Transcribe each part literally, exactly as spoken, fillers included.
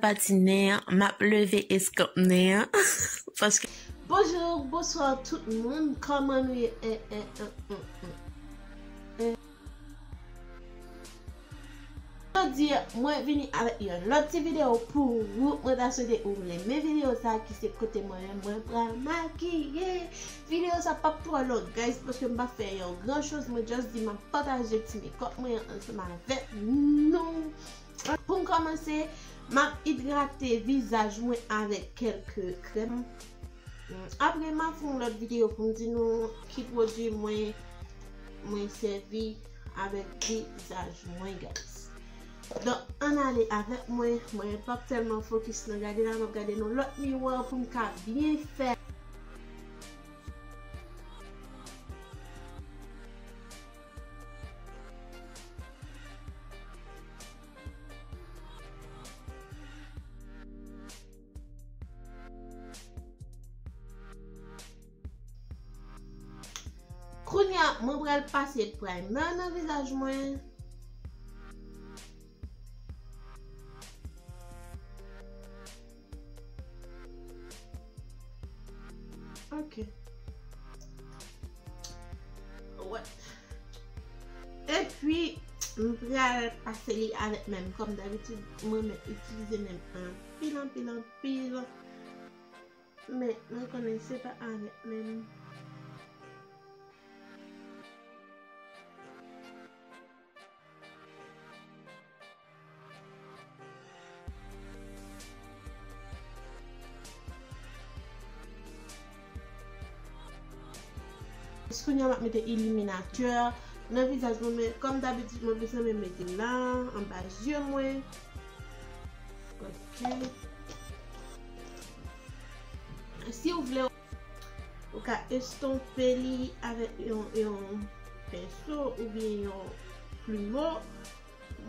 Pati nen an, m ap leve eskanp nen an. Paske Bonjou, bonswa tout moun, kòman nou ye? Eh, eh, eh, eh, eh. Jodi a, mwen vini avèk yon lòt ti videyo pou ou. Mwen ta swete ou renmen videyo sa ki se kote mwen menm, mwen pral makiye. Videyo sa p ap twò long, guys, paske m pa fè yon gran choz. Mwen just di m ap pataje ti makeup mwen ansanm avèk nou. Pou m kòmanse, m ap idrate vizaj mwen avèk kèlke krèm. Apre, m a fè yon lòt videyo pou m di nou ki pwodui mwen, mwen sèvi avèk vizaj mwen, guys. Donk, ann ale avèk mwen. Mwen p ap tèlman fokis nan gade la, m ap gade nan lòt miwa pou m ka byen fè. Kounye a, mwen pral pase primer nan vizaj mwen. Ok. Wè. Epi, m pral pase li avèk men m. Kòm dabitid, mwen renmen itilize men m anpil, anpil, anpil. Men, mwen konnen se pa avèk men m. Kounye a, m ap mete iliminatè nan vizaj mwen, men kòm dabitid, mwen plis renmen mete l la, anba zye mwen. Ok. Si w vle, ou ka estonpe li avèk yon, yon penso oubyen yon plimo.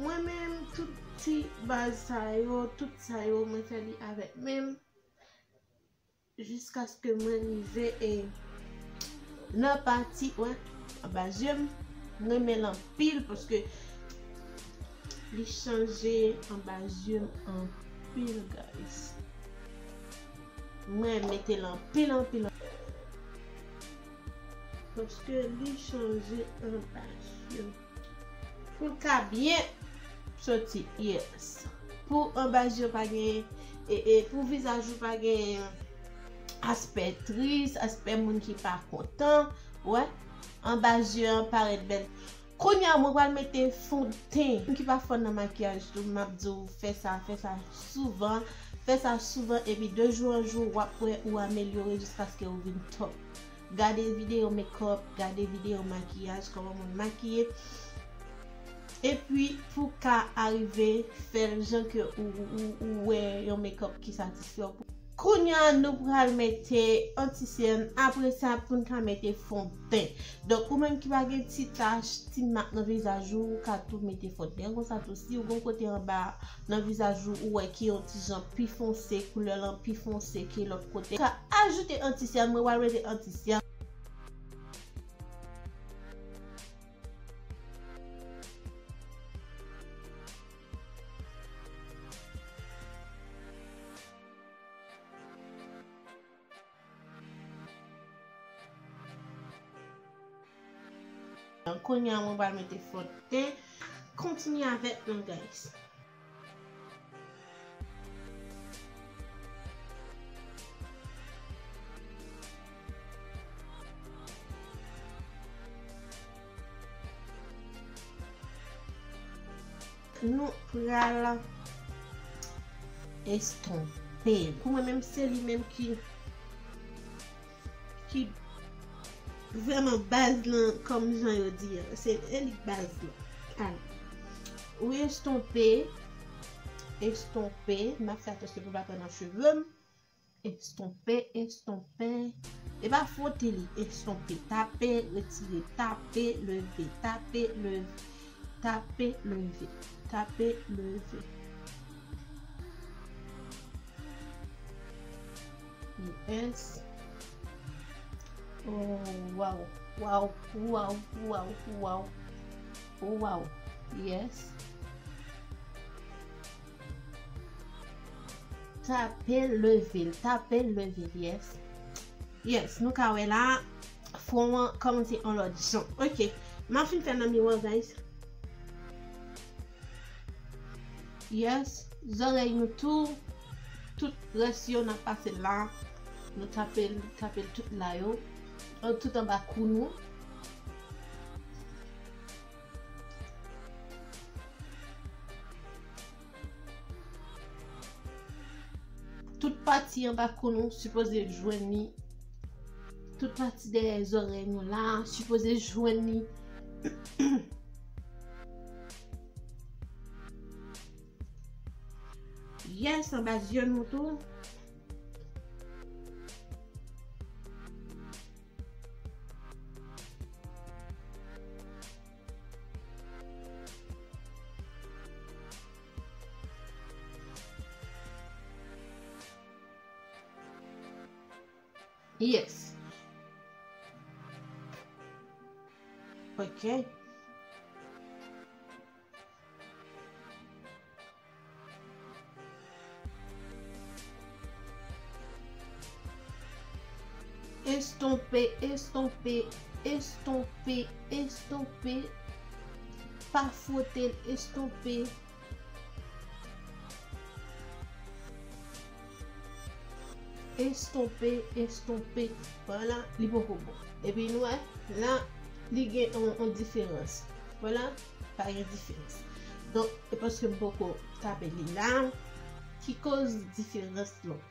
Mwen menm, tout ti baz sa yo, tout sa yo, mwen fè li avèk men m jiskaske mwen rive e nan pati, wè, anba zye m. Mwen renmen l anpil paske li chanje anba zye m anpil, guys. Mwen mete l anpil, anpil, anpil. Paske li chanje anba zye m. Pou l ka byen soti, yes. Pou anba zye w pa gen, e, e, pou vizaj ou pa gen aspè tris, aspè moun ki pa kontan, wè, anba zye an parèt bèl. Kounye a, mwen pral mete fon de ten. Moun ki pa fò nan makiyaj tou, m ap di w fè sa, fè sa souvan, fè sa souvan, epi de jou an jou, w ap wè ou amelyore jiskaske ou vin top. Gade videyo makeup, gade videyo makiyaj, kòman moun makiye. Epi, pou ka arive fè l jan ke ou, ou, ou wè yon makeup ki satisfè w. Kounye a, nou pral mete antisèn. Apre sa, pou n ka mete fon de ten. Donk, ou menm ki pa gen ti tach, ti mak nan vizaj ou, ou ka tou mete fon de ten konsa tou. Si w gen yon kote anba nan vizaj ou, ou wè ki yon ti jan pi fonse, koulè lan pi fonse ke lòt kote, ou ka ajoute antisèn. Mwen pral mete antisèn. Kounye a, mwen pral mete fon de ten. Kontinye avèk mwen, guys. Nou pral estonpe l. Pou mwen menm, se li menm ki, ki vrèman baz lan, kòm jan yo di a. Se, e li k baz lan. Alò, ou estonpe, estonpe. M ap fè atansyon pou l pa pran nan cheve m. Estonpe, estonpe. E pa fwote li, estonpe. Tape, retire, tape, leve, tape, leve, tape, leve, tape, leve. Yes. Oh, wow, wow, wow, wow, wow, wow. Yes. Tape l, leve l, tape l, leve l, yes. Yes, nou ka wè la, fwon an kòmanse yon lòt jan. Ok, m ap fin fè nan miwa, guys. Yes, zòrèy nou tou, tout rès yo n ap pase la. Nou tape l, tape l tout la yo. An tout anba kou nou. Tout pati anba kou nou sipoze jwenn li. Tout pati dèyè zòrèy nou la sipoze jwenn li. Yes, anba zye nou tou. Yes. Ok. Estonpe, estonpe, estonpe, estonpe. Pa fwote l, estonpe. Estonpe, estonpe. Vwala, li poko bon. Epi nou wè, la, li gen yon, yon diferans. Vwala, pa gen diferans. Donk, e paske m poko tape li la, ki koz diferans lan.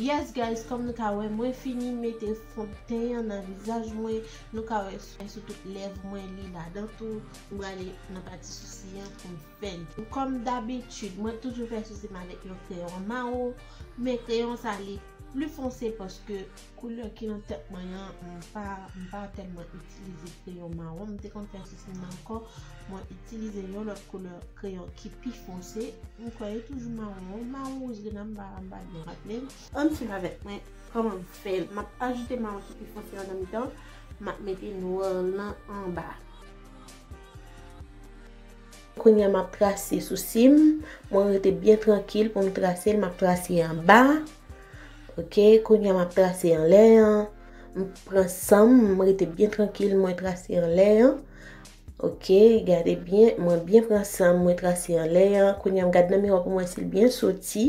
Yes, guys, kòm nou ka wè, mwen fini mete fon de ten an nan vizaj mwen. Nou ka wè sou, sou tout lèv mwen, li ladan tou. M prale nan pati sousi an pou m fè l. Kòm dabitid, mwen toujou fè sousi m avèk yon kreyon mawon, men kreyon sa li pli fonse paske koulè ki nan tèt mwen an, m pa, m pa tèlman itilize kreyon mawon. M te konn fè sousi m nan ankò, mwen itilize yon lòt koulè kreyon ki pi fonse. M kwè li toujou mawon, mawon wouz grenn, m pa, m pa byen raple m. Ann swiv avèk mwen kòman m fè l. M ap ajoute mawon ki pi fonse an nan mitan, m ap mete nwè lan anba. Kounye a, m ap trase sousi m. Mwen rete byen trankil pou m trase l. M ap trase anba. Ok, kounye a, m ap trase anlè an. M pran san m, m rete byen trankil, mwen trase anlè an. Ok, gade byen, mwen byen pran san m, mwen trase anlè an. Kounye a, m gade nan miwa pou m wè si l byen soti.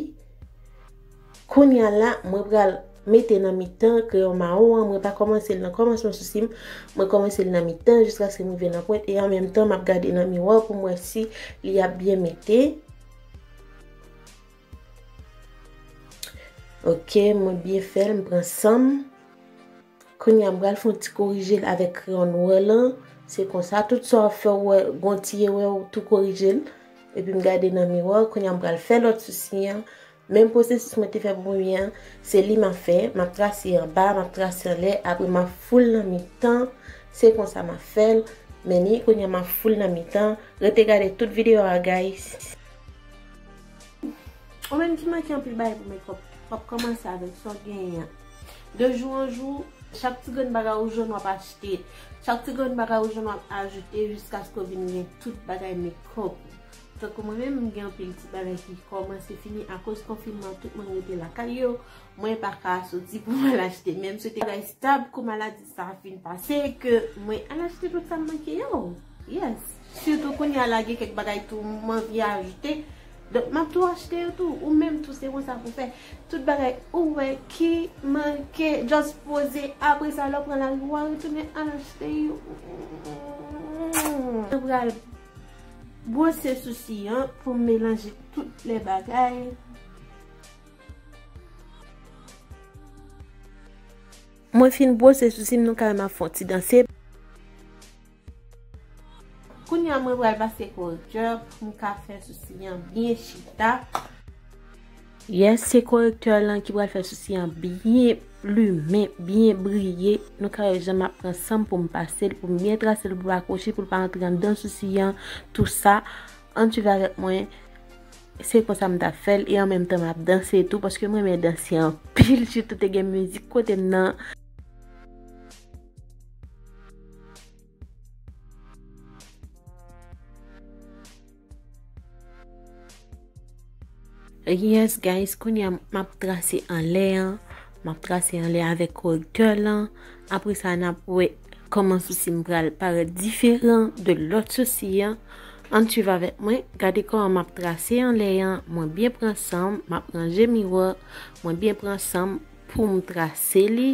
Kounye a la, mwen pral mete nan mitan kreyon mawon an. Mwen pa kòmanse l nan kòmansman sousi m. Mwen kòmanse l nan mitan jiskaske m rive nan pwent. E an menm tan, m ap gade nan miwa pou m wè si li ap byen mete. Ok, mwen byen fè l, m pran san m. Kounye a, m pral fè yon ti korije l avèk kreyon nwè lan. Se konsa, tout sa w ap fè, w wè, gon ti erè, w tou korije l. Epi m gade nan miwa, kounye a, m pral fè lòt sousi an. Menm pwosesis mwen te fè pou premye an, se li m ap fè. M ap trase anba, m ap trase anlè, apre m ap foul nan mitan. Se konsa m ap fè l. Men ni, kounye a, m ap foul nan mitan. Rete gade tout videyo a, guys. Ou menm ki manke anpil bagay pou make up, w ap kòmanse avèk sa w genyen an. De jou an jou, chak ti grenn bagay ou jwenn w ap achte. Chak ti grenn bagay ou jwenn w ap ajoute jiskaske w vin gen tout bagay make up. Tankou mwen menm, m gen anpil ti bagay ki kòmanse fini akoz konfinman, tout moun rete lakay yo. Mwen pa ka soti pou m al achte. Men m swete bagay stab kou maladi sa a fin pase, ke mwen al achte tout sa m manke yo. Yes. Sitou kounye a la, gen kèk bagay tou m anvi ajoute. Donk, m ap tou achte yo tou. Ou menm tou, se konsa pou fè. Tout bagay ou wè ki manke, just poze. Apre sa, lè w pran lari, w a retounen al achte yo. Mwen pral bwose sousi an pou m melanje tout lè bagay. Mwen fin bwose sousi m, nou ka wè m ap fè yon ti danse. Kounye a, mwen pral pase korektè pou m ka fè sousi an byen chita. Yes, se korektè lan ki pral fè sousi an byen limen, byen briye. Nou ka wè jan m ap pran san m pou m pase l, pou m byen trase l, pou l pa kwochi, pou l pa antre anndan sousi an, tou sa. Ann swiv avèk mwen. Se konsa m t ap fè l, e an menm tan m ap danse tou, paske m renmen danse anpil, sitou te gen mizik kote m nan. Yes, guys, kounye a m ap trase anlè an. M ap trase anlè avèk korektè lan. Apre sa, n ap wè kòman sousi m pral parèt diferan de lòt sousi an. Ann swiv avèk mwen, gade kòman m ap trase anlè an. Mwen byen pran san m, m ap ranje miwa. Mwen byen pran san m pou m trase li.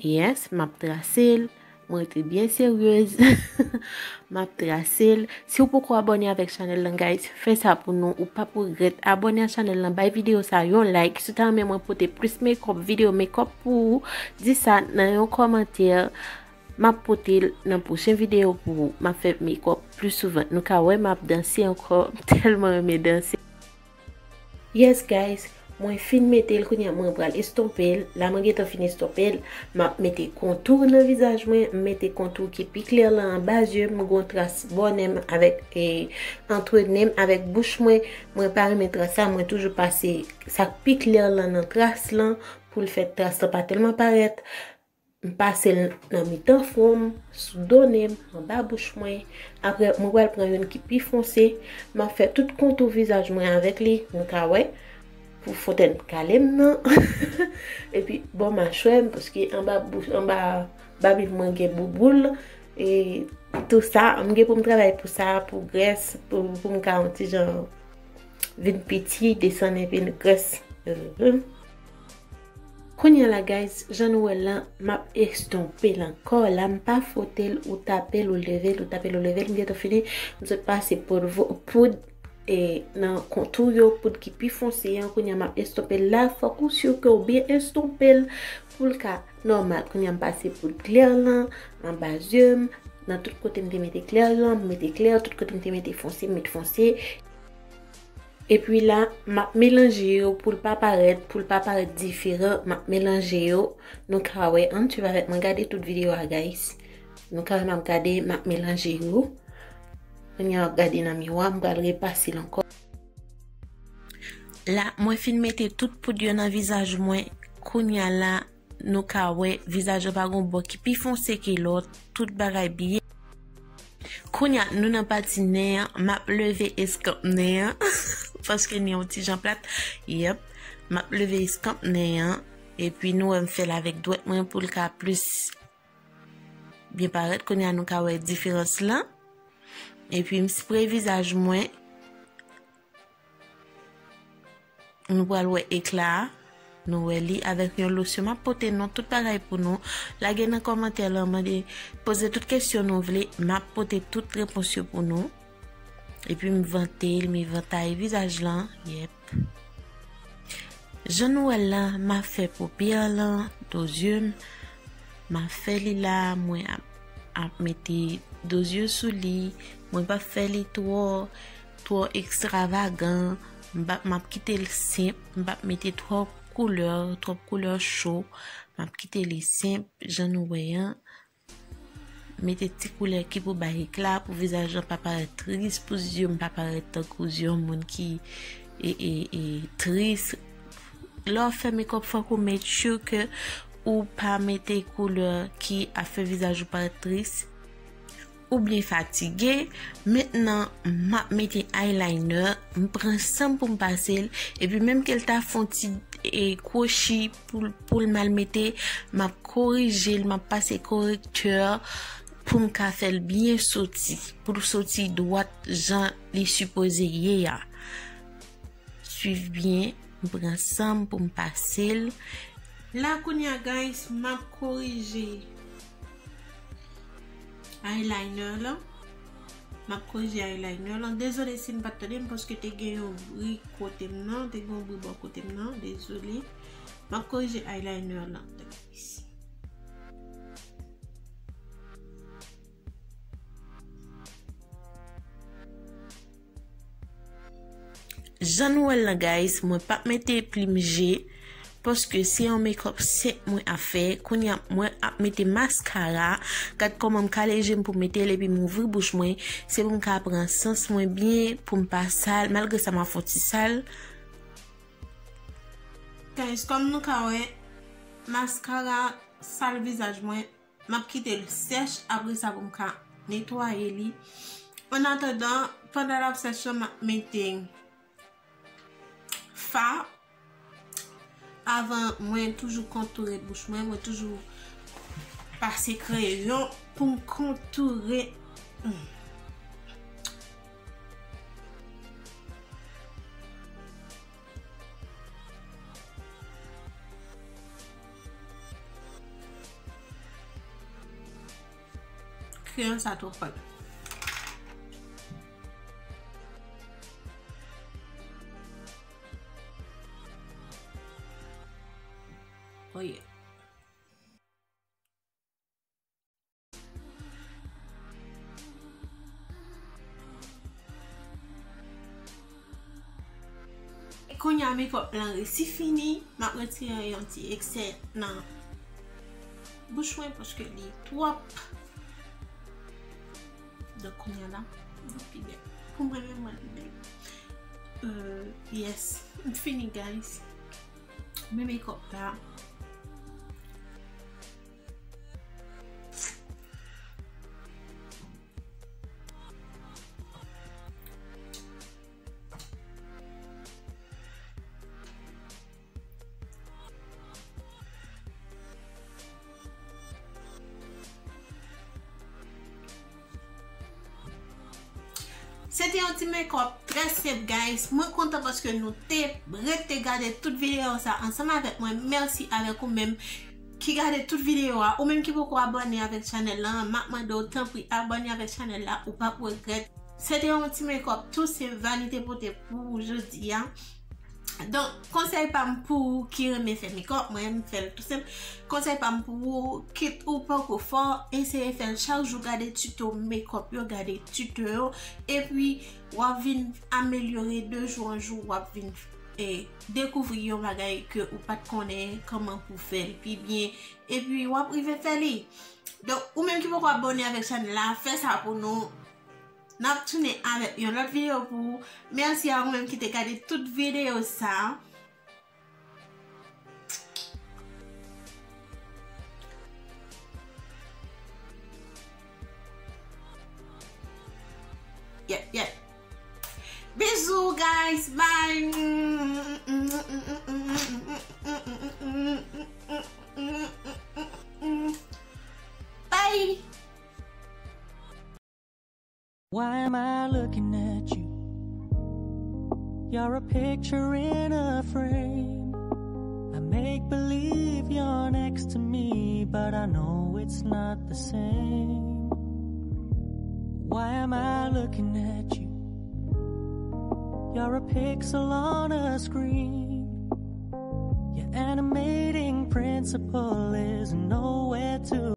Yes, m ap trase l. Mwen rete byen seryez. M ap trase l. Si w poko abòne avèk chanèl lan, guys, fè sa pou nou. Ou p ap regrèt. Abòne a chanèl lan, bay videyo sa yon like. Si w ta renmen mwen pote plis makeup, videyo makeup pou ou, di sa nan yon kòmantè. M ap pote l nan pwochen videyo pou ou. M ap fè makeup plis souvan. Nou ka wè m ap danse ankò. M tèlman renmen danse. Yes, guys, mwen fin mete l, kounye a mwen pral estonpe l. La mwen gentan fin estonpe l. M ap mete kontou nan vizaj mwen, m mete kontou ki pi klè lan anba zye m, m gon tras bò nen m avèk, e, antre nen m avèk bouch mwen. Mwen pa renmen tras sa, mwen toujou pase sa k pi klè lan nan tras lan pou l fè tras lan pa tèlman parèt. M pase l nan mitan fwon m, sou do nen m, anba bouch mwen. Apre, mwen pral pran youn ki pi fonse. M ap fè tout kontou vizaj mwen avèk li, nou ka wè, pou fontèn kale m nan. Epi, bò machwè m, paske anba bouch, anba babin mwen gen bouboul. E tou sa, m gen pou m travay pou sa, pou grès, pou, pou m ka yon ti jan vin piti, desann enpe nan grès. Mhm. Kounye a la, guys, jan nou wè l lan, m ap estonpe l ankò. La, m pa fwote l, ou tape l, ou leve l, ou tape l, ou leve l. M gentan fini. M sot pase poud vo-, poud, e, nan kontou yo, poud ki pi fonse an. Kounye a, m ap estonpe l la. Fòk ou si ke w byen estonpe l pou l ka nòmal. Kounye a, m pase poud klè lan anba zye m. Nan tout kote m te mete klè lan, m mete klè. Tout kote m te mete fonse, m met fonse. Epi la, m ap melanje yo pou l pa parèt, pou l pa parèt diferan. M ap melanje yo. Nou ka wè, ann swiv avèk mwen, gade tout videyo a, guys. Nou ka wè m ap gade, m ap melanje yo. Kounye a, m ap gade nan miwa, m pral repase l ankò. La, mwen fin mete tout poud yo nan vizaj mwen. Kounye a la, nou ka wè vizaj yo pa gon bò ki pi fonse ke lòt, tout bagay byen. Kounye a, nou nan pati nen an, m ap leve eskanp nen an, paske nen an yon ti jan plat. Yep, m ap leve eskanp nen an, epi nou wè m fè l avèk dwèt mwen pou l ka plis byen parèt. Kounye a, nou ka wè diferans lan. Epi m spre vizaj mwen. Nou pral wè ekla a. Nou wè li avèk yon losyon. M ap pote non tout bagay pou nou. Lage nan kòmantè lan, mande, poze tout kesyon nou vle. M ap pote tout repons yo pou nou. Epi m vante l, m evantay vizaj lan. Yep. Jan nou wè l la, m ap fè poupyè lan, do zye m. M ap fè li la, mwen ap, ap mete do zye sou li. Mwen p ap fè li twò, twò ekstravagan. M p ap, m ap kite l senp. M p ap mete twòp koulè, twòp koulè cho. M ap kite li senp, jan nou wè an. Mete ti koulè ki pou bay ekla, pou vizaj lan pa parèt tris, pou zye m pa parèt tankou zye yon moun ki, e, e, e, tris. Lè w ap fè makeup, fòk ou make sure ke ou pa mete koulè ki ap fè vizaj ou parèt tris oubyen fatige. Mentnan, m ap mete eyeliner, m pran san m pou m pase l, epi menm ke l ta fè yon ti, e, kwochi pou, pou l mal mete, m ap korije l, m ap pase korektè pou m ka fè l byen soti, pou l soti dwat jan li sipoze ye a. Swiv byen, m pran san m pou m pase l. La kounye a, guys, m ap korije eyeliner lan. M ap korije eyeliner lan. Dezole si n pa t tande m paske te gen yon bri kote m nan, te gen yon bri bò kote m nan, dezole. M ap korije eyeliner lan, guys. Jan nou wè l lan, guys, mwen p ap mete plim je. Paske se yon makeup senp mwen ap fè. Kounye a, mwen ap mete maskara. Gad kòman m kale je m pou m mete l, epi m ouvri bouch mwen. Se pou m ka pran sans mwen byen, pou m pa sal. Malgre sa, m ap fè yon ti sal. Guys, kòm nou ka wè, maskara sal vizaj mwen. M ap kite l sèch, apre sa pou m ka netwaye li. Annatandan, pandan l ap sèch lan, m ap mete fa. Avan, mwen toujou kontoure bouch mwen, mwen toujou pase kreyon pou m kontoure. Hmm. Kreyon sa twò fò. Oh yeah. E kounye a, makeup lan resi fini. M ap retire yon ti eksè nan bouch mwen paske li twòp. Donk, kounye a la, li pi bèl. Pou mwen menm, mwen li bèl. Euh, yes, m fini, guys. Men makeup la. Se te yon ti makeup trè senp, guys. Mwen kontan paske nou te rete gade tout videyo sa ansanm avèk mwen. Mèsi avèk ou menm ki gade tout videyo a. Ou menm ki poko abòne avèk chanèl la, m ap mande w tanpri abòne avèk chanèl la, ou p ap regrèt. Se te yon ti makeup tou senp Vanny te pote pou ou jodi a. Donk, konsèy pa m pou ou ki renmen fè makeup, mwen, m fè l tou senp. Konsèy pa m pou ou, kit ou poko fò, eseye fè l chak jou, gade tuto makeup yo, gade tuto yo, epi w ap vin amelyore de jou an jou, w ap vin, e, dekouvri yon bagay ke ou pa t konnen kòman pou fè l pi byen, epi w ap rive fè li. Donk, ou menm ki poko abòne avèk chanèl la, fè sa pou nou. N ap tounen avèk yon lòt videyo pou ou. Mèsi a ou menm ki te gade tout videyo sa. Yep, yep. Bizou, guys. Bye. Bye. Why am I looking at you? You're a picture in a frame. I make believe you're next to me, but I know it's not the same. Why am I looking at you? You're a pixel on a screen. Your animating principle is nowhere